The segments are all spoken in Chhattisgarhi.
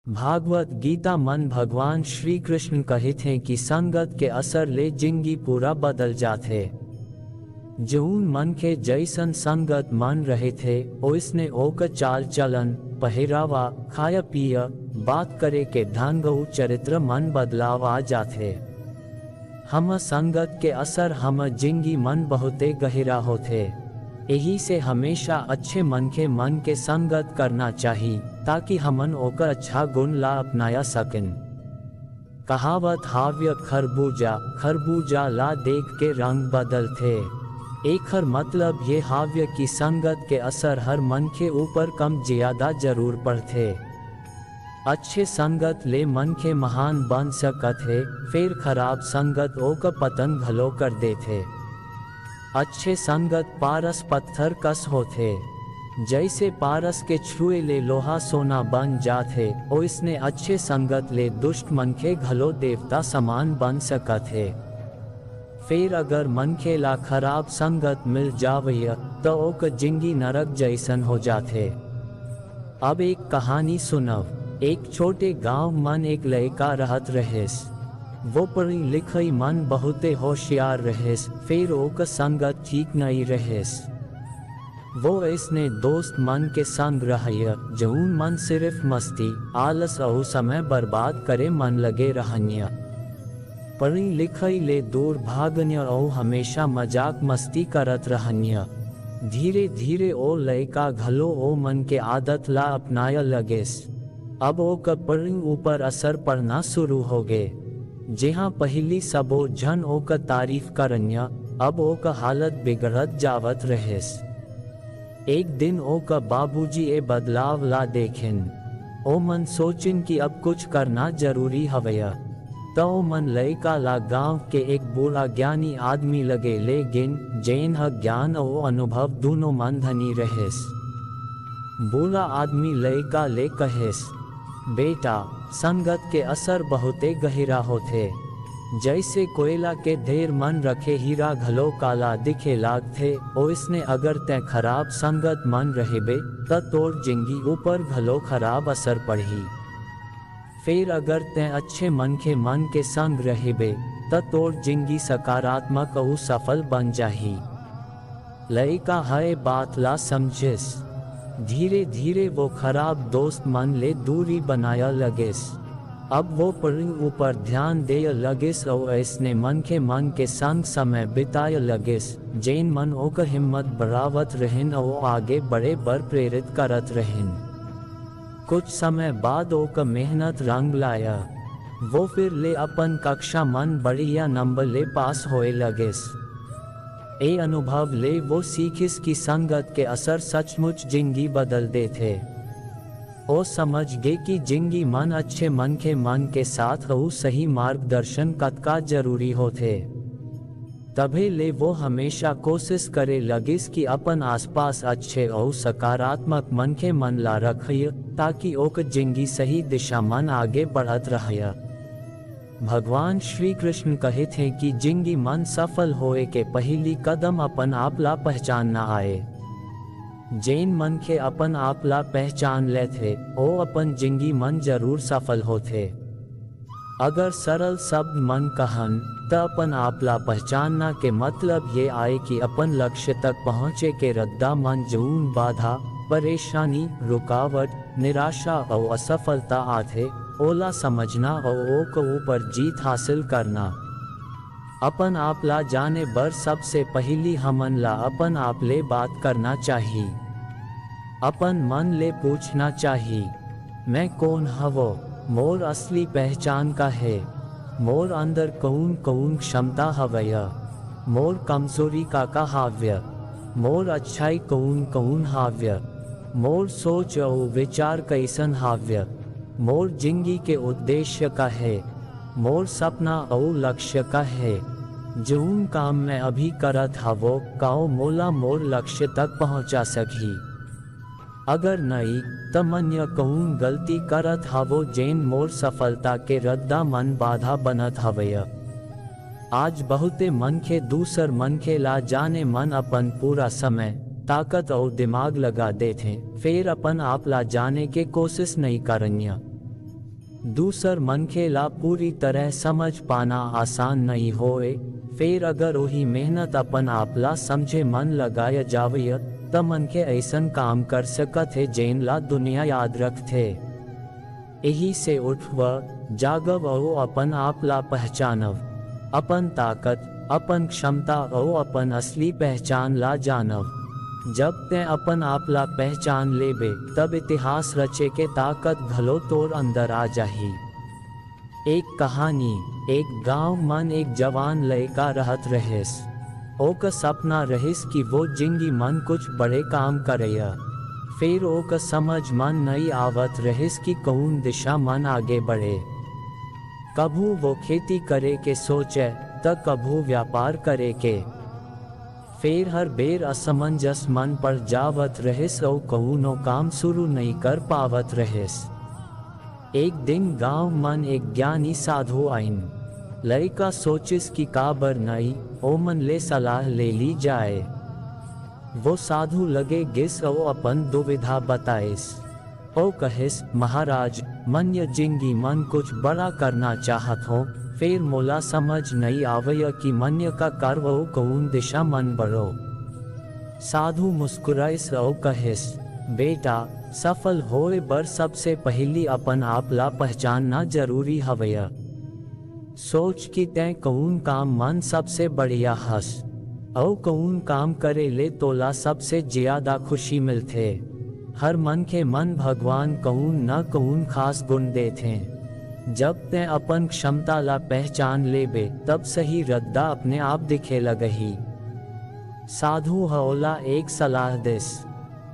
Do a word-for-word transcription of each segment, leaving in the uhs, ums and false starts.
भागवत गीता मन भगवान श्री कृष्ण कहिथे कि संगत के असर ले जिंदगी पूरा बदल जाथे। जऊन मनखे जइसन संगत मन रहिथे, ओइसने ओकर चाल चलन, पहिरावा, खाया पिया, बात करे के ढंग अउ चरित्र मन बदलाव आ जाथे। हमर संगत के असर हमर जिंदगी मन बहुते गहिरा होथे। एही से हमेशा अच्छे मनखे मन के संगत करना चाही, ताकि हमन ओकर अच्छा गुण ला अपनाया सकेन। कहावत हाव्य खरबूजा, खरबूजा ला देख के रंग बदलथे। एखर मतलब ये हाव्य कि संगत के असर हर मनखे ऊपर कम ज्यादा जरूर पड़थे। अच्छे संगत ले मनखे महान बन सकत हे, फेर खराब संगत ओकर पतन घलो कर देथे। अच्छे संगत पारस पत्थर कस होथे। जइसे पारस के छुए ले लोहा सोना बन जाथे, ओइसने अच्छे संगत ले दुष्ट मनखे घलो देवता समान बन सकत हे। फेर अगर मनखे ला खराब संगत मिल जावय, त ओकर जिंदगी नरक जइसन हो जाथे। अब एक कहानी सुनव। एक छोटे गांव मन एक लइका रहत रहिस। वो पढ़ई लिखई मन बहुते होशियार रहिस, फेर ओकर संगत ठीक नई रहिस। वो अइसने दोस्त मन के संग रहय, जऊन मन सिर्फ मस्ती, आलस अउ समय बर्बाद करे मन लगे रहनिया। पढ़ई लिखई ले दूर भागनिया अउ हमेशा मजाक मस्ती करत रहनिया। धीरे धीरे ओ लइका घलो ओ मन के आदत ला अपनाय लगिस। अब ओकर पढ़ई ऊपर असर पड़ना शुरू हो गे। जेहाँ पहिली सबो झन ओकर तारीफ करनिया, अब ओकर हालत बिगड़त जावत रहिस। एक दिन ओकर बाबूजी ए बदलाव ला देखिन। ओमन सोचिन कि अब कुछ करना जरूरी हवय। त ओमन लइका ला गांव के एक बूढ़ा ज्ञानी आदमी लगे ले गिन, जेन ह ज्ञान अउ अनुभव दूनों मन धनी रहिस। बूढ़ा आदमी लइका ले कहिस, "बेटा, संगत के असर बहुते गहिरा होथे। जइसे कोयला के ढेर मन रखे हीरा घलो काला दिखे लागथे, ओइसने अगर तैं खराब संगत मन रहिबे, त तोर जिंदगी ऊपर घलो खराब असर पड़ही। फेर अगर तैं अच्छे मनखे मन के संग रहिबे, त तोर जिंदगी सकारात्मक अउ सफल बन जाही।" लइका ह ए बात ला समझिस। धीरे-धीरे वो खराब दोस्त मन ले दूरी बनाय लगिस। अब वो पढ़ई ऊपर ध्यान देय लगिस अउ अइसने मनखे मन के संग समय बिताय लगिस, जेन मन ओकर हिम्मत बढ़ावत रहिन अउ आगे बढ़े बर प्रेरित करत रहिन। कुछ समय बाद ओकर मेहनत रंग लाय। वो फिर ले अपन कक्षा मन बढ़िया नंबर ले पास होय लगिस। ए अनुभव ले वो सीखिस कि संगत के असर सचमुच जिंदगी बदल देथे। ओ समझ गे कि जिंदगी मन अच्छे मनखे मन के साथ अउ सही मार्गदर्शन कतका जरूरी होथे। तभे ले वो हमेशा कोशिश करे लगिस कि अपन आसपास अच्छे अउ सकारात्मक मनखे मन ला रखय, ताकि ओकर जिंदगी सही दिशा मन आगे बढ़त रहय। भगवान श्री कृष्ण कहिथे कि जिंदगी मन सफल होए के पहिली कदम अपन आप ला पहचानना आए। जेन मनखे अपन आप ला पहचान लेथे, ओ अपन जिंदगी मन जरूर सफल होथे। अगर सरल शब्द मन कहन, त अपन आप ला पहचानना के मतलब ये आए कि अपन लक्ष्य तक पहुँचे के रद्दा मन जऊन बाधा, परेशानी, रुकावट, निराशा अउ असफलता आथे, ओला समझना अउ ओकर ऊपर जीत हासिल करना। अपन आप ला जाने बर सबसे पहिली हमन ला अपन आप ले बात करना चाही। अपन मन ले पूछना चाही, "मैं कोन हवो? मोर असली पहचान का हे? मोर अंदर कऊन-कऊन क्षमता हवय? मोर कमजोरी का-का हाव्य? मोर अच्छाई कऊन-कऊन हाव्य? मोर सोच अउ विचार कइसन हाव्य? मोर जिंदगी के उद्देश्य का हे? मोर सपना अउ लक्ष्य का हे? जऊन काम मैं अभी करत हवो, का ओ मोला मोर लक्ष्य तक पहुंचा सकही? अगर नई, त मैं कऊन गलती करत हवो, जेन मोर सफलता के रद्दा मन बाधा बनत हवय?" आज बहुते मनखे दूसर मनखे ला जाने मन अपन पूरा समय, ताकत अउ दिमाग लगा देथे, फेर अपन आप ला जाने के कोशिश नई करनिया। दूसर मनखे ला पूरी तरह समझ पाना आसान नइ होय। फेर अगर ओही मेहनत अपन आप ला समझे मन लगाय जावय, त मनखे अइसन काम कर सकत हे, जेन ला दुनिया याद रखथे। एही से उठव, जागव अउ अपन आप ला पहचानव। अपन ताकत, अपन क्षमता अउ अपन असली पहचान ला जानव। जब तैं अपन आप ला पहचान लेबे, तब इतिहास रचे के ताकत घलो तोर अंदर आ जाही। एक कहानी। एक गांव मन एक जवान लइका रहत रहिस। ओकर सपना रहिस कि वो जिंदगी मन कुछ बड़े काम करय। फेर ओकर समझ मन नइ आवत रहिस कि कउन दिशा मन आगे बढ़े। कभू वो खेती करे के सोचे, त कभू व्यापार करे के। फेर हर बेर असमंजस मन पर जावत रहिस अउ कउनो काम शुरू नइ कर पावत रहिस। एक दिन गांव मन एक ज्ञानी साधु आइन। लइका सोचिस कि काबर नइ ओमन ले सलाह ले ली जाय। वो साधु लगे गिस अउ अपन दुविधा बताइस। ओ कहिस, "महाराज, मन्य जिंदगी मन कुछ बड़ा करना चाहत हो, फेर मोला समझ नइ आवय कि मन्य का करव अउ कउन दिशा मन बढ़ो।" साधु मुस्कुराइस अउ कहिस, "बेटा, सफल होए बर सबसे पहिली अपन आप ला पहचानना जरूरी हवय। सोच कि तैं कउन काम मन सबसे बढ़िया हस, अउ कउन काम करे ले तोला सबसे जियादा खुशी मिलथे।" हर मनखे मन भगवान कउन न कउन खास गुण देथे। जब तैं अपन क्षमता ला पहचान लेबे, तब सही रद्दा अपने आप दिखे लगही। साधु ह ओला एक सलाह देस।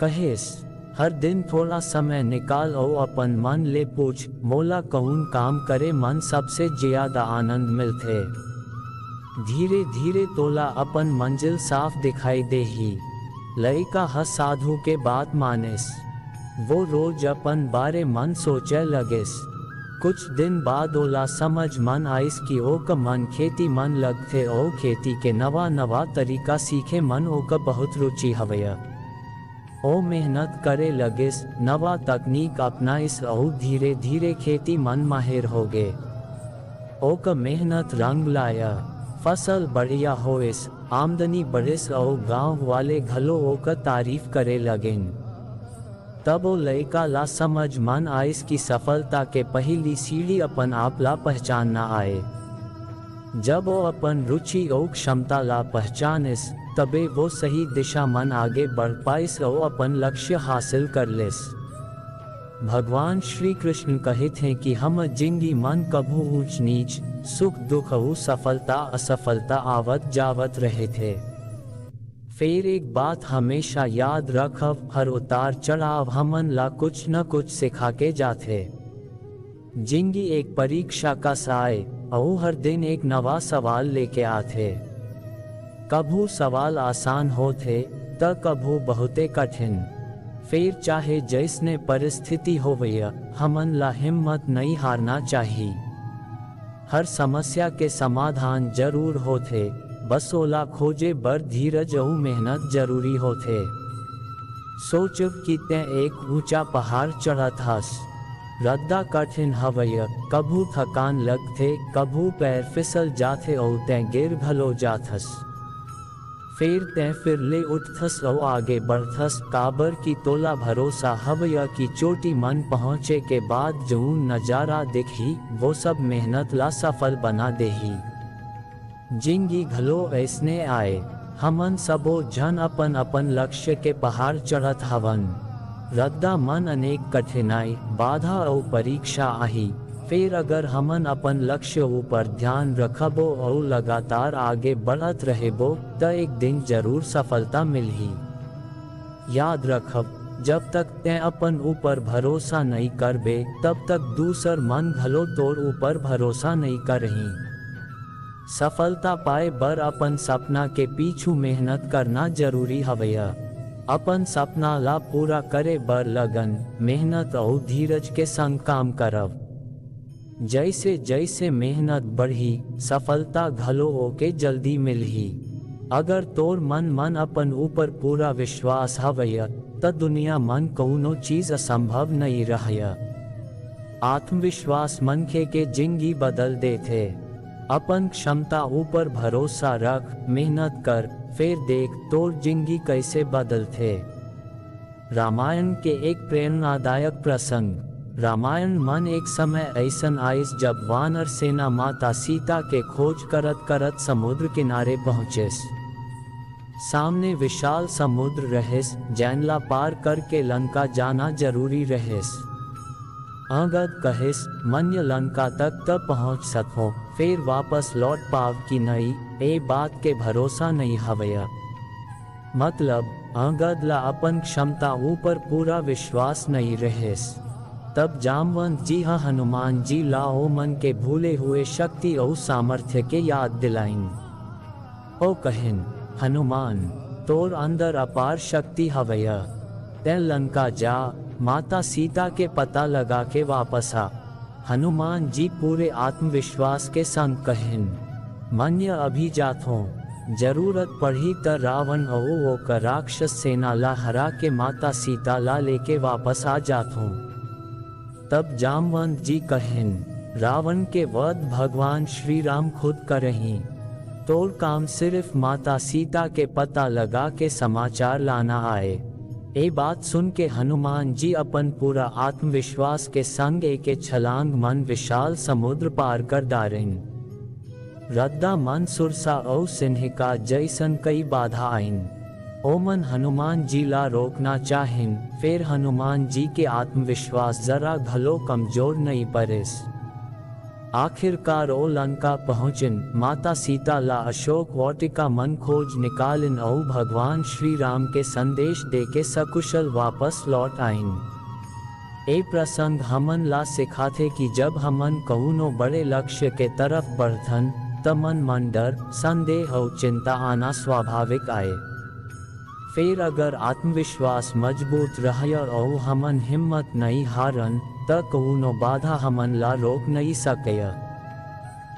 कहिस, "हर दिन थोड़ा समय निकाल अउ अपन मन ले पूछ, 'मोला कउन काम करे मन सबसे जियादा आनंद मिलथे?' धीरे-धीरे तोला अपन मंजिल साफ दिखाई देही।" लइका ह साधु के बात मानिस। वो रोज अपन बारे मन सोचे लगिस। कुछ दिन बाद ओला समझ मन आइस कि ओकर मन खेती मन लगथे अउ खेती के नवा-नवा तरीका सीखे मन ओकर बहुत रुचि हवय। ओ मेहनत करे लगिस, नवा तकनीक अपनाइस अउ धीरे-धीरे खेती मन माहिर होगे। ओकर मेहनत रंग लाय, फसल बढ़िया होइस, आमदनी बढ़िस अउ गांव वाले घलो ओकर तारीफ करे लगिन। तब ओ लइका ला समझ मन आइस कि सफलता के पहिली सीढ़ी अपन आप ला पहचानना आय। जब ओ अपन रुचि अउ क्षमता ला पहचानिस, तबे वो सही दिशा मन आगे बढ़ पाइस अउ अपन लक्ष्य हासिल कर लेस। भगवान श्री कृष्ण कहिथे कि हमर जिंदगी मन कभू ऊंच नीच, सुख दुख अउ सफलता असफलता आवत जावत रहिथे। फेर एक बात हमेशा याद रखव, हर उतार चढ़ाव हमन ला कुछ न कुछ सिखा के जाथे। जिंदगी एक परीक्षा कस आय, अउ हर दिन एक नवा सवाल लेके आथे। कभू सवाल आसान होथे, त कभू बहुते कठिन। फेर चाहे जइसने परिस्थिति होवय, हमन ला हिम्मत नइ हारना चाही। हर समस्या के समाधान जरूर होथे, बस ओला खोजे बर धीरज अउ मेहनत जरूरी होथे। सोचव कि तैं एक ऊंचा पहाड़ चढ़त हस। रद्दा कठिन हवय, कभू थकान लगथे, कभू पैर फिसल जाथे अउ तैं गिर घलो जाथस। फेर तैं फिर ले उठथस अउ आगे बढ़थस, काबर कि तोला भरोसा हवय कि चोटी मन पहुंचे के बाद जऊन नजारा दिखही, वो सब मेहनत ला सफल बना देही। जिंदगी घलो अइसने आय, हमन सबो झन अपन-अपन लक्ष्य के पहाड़ चढ़त हवन। रद्दा मन अनेक कठिनाई, बाधा अउ परीक्षा आही, फेर अगर हमन अपन लक्ष्य ऊपर ध्यान रखबो अउ लगातार आगे बढ़त रहेबो, त एक दिन जरूर सफलता मिलही। याद रखव, जब तक तैं अपन ऊपर भरोसा नइ करबे, तब तक दूसर मन घलो तोर ऊपर भरोसा नइ करही। सफलता पाए बर अपन सपना के पीछू मेहनत करना जरूरी हवय। अपन सपना ला पूरा करे बर लगन, मेहनत अउ धीरज के संग काम करव। जइसे-जइसे मेहनत बढ़ही, सफलता घलो ओके जल्दी मिलही। अगर तोर मन मन अपन ऊपर पूरा विश्वास हवय, त दुनिया मन कउनो चीज असंभव नइ रहय। आत्मविश्वास मनखे के जिंदगी बदल देथे। अपन क्षमता ऊपर भरोसा रख, मेहनत कर, फेर देख तोर जिंदगी कैसे बदलथे। रामायण के एक प्रेरणादायक प्रसंग। रामायण मन एक समय ऐसन आइस जब वानर सेना माता सीता के खोज करत करत समुद्र किनारे पहुंचिस। सामने विशाल समुद्र रहेस, जैनला पार करके लंका जाना जरूरी रहेस। अंगद कहिस, मन्य लंका तक त पहुंच सकहों, फेर वापस लौट पाव कि नई, ए बात के भरोसा नई हवय। मतलब, अंगद ला अपन क्षमता ऊपर पूरा विश्वास नई रहेस। तब जामवंत जी ह हनुमान जी ला ओमन के भूले हुए शक्ति अउ सामर्थ्य के याद दिलाइन। ओ कहिन, हनुमान, तोर अंदर अपार शक्ति हवय। तैं लंका जा, माता सीता के पता लगा के वापस आ। हनुमान जी पूरे आत्मविश्वास के संग कहिन, मन्य अभी जाथों, जरूरत पड़ही त रावण अउ ओकर राक्षस सेना ला हरा के माता सीता ला लेके वापस आ जाथों। तब जामवंत जी कहिन, रावण के वध भगवान श्री राम खुद करही। तोर काम सिर्फ माता सीता के पता लगा के समाचार लाना आए। ए बात सुन के हनुमान जी अपन पूरा आत्मविश्वास के संग एके छलांग मन विशाल समुद्र पार कर डारिन। रद्दा मन सुरसा अउ सिंहिका जैसन कई बाधा आइन। ओमन हनुमान जी ला रोकना चाहिन, फेर हनुमान जी के आत्मविश्वास जरा घलो कमजोर नई परिस। आखिरकार ओ लंका पहुंचिन, माता सीता ला अशोक वाटिका मन खोज निकालिन अउ भगवान श्री राम के संदेश देके सकुशल वापस लौट आइन। ए प्रसंग हमन ला सिखाथे कि जब हमन कउनो बड़े लक्ष्य के तरफ बढ़थन, त मन मन डर, संदेह अउ चिंता आना स्वाभाविक आए। फेर अगर आत्मविश्वास मजबूत रहय अउ हमन हिम्मत नइ हारन, त कउनो बाधा हमन ला रोक नइ सकय।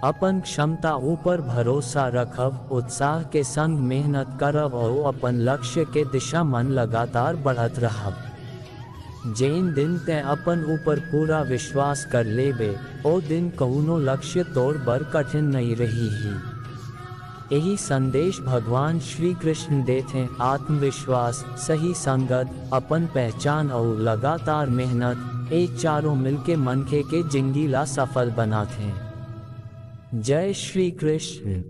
अपन क्षमता ऊपर भरोसा रखव, उत्साह के संग मेहनत करव अउ अपन लक्ष्य के दिशा मन लगातार बढ़त रहव। जेन दिन तैं अपन ऊपर पूरा विश्वास कर लेबे, ओ दिन कउनो लक्ष्य तोर बर कठिन नइ रही ही। एही संदेश भगवान श्री कृष्ण देथे, आत्मविश्वास, सही संगत, अपन पहचान अउ लगातार मेहनत, ए चारों मिलके मनखे के जिंदगी ला सफल बनाथे। जय श्री कृष्ण।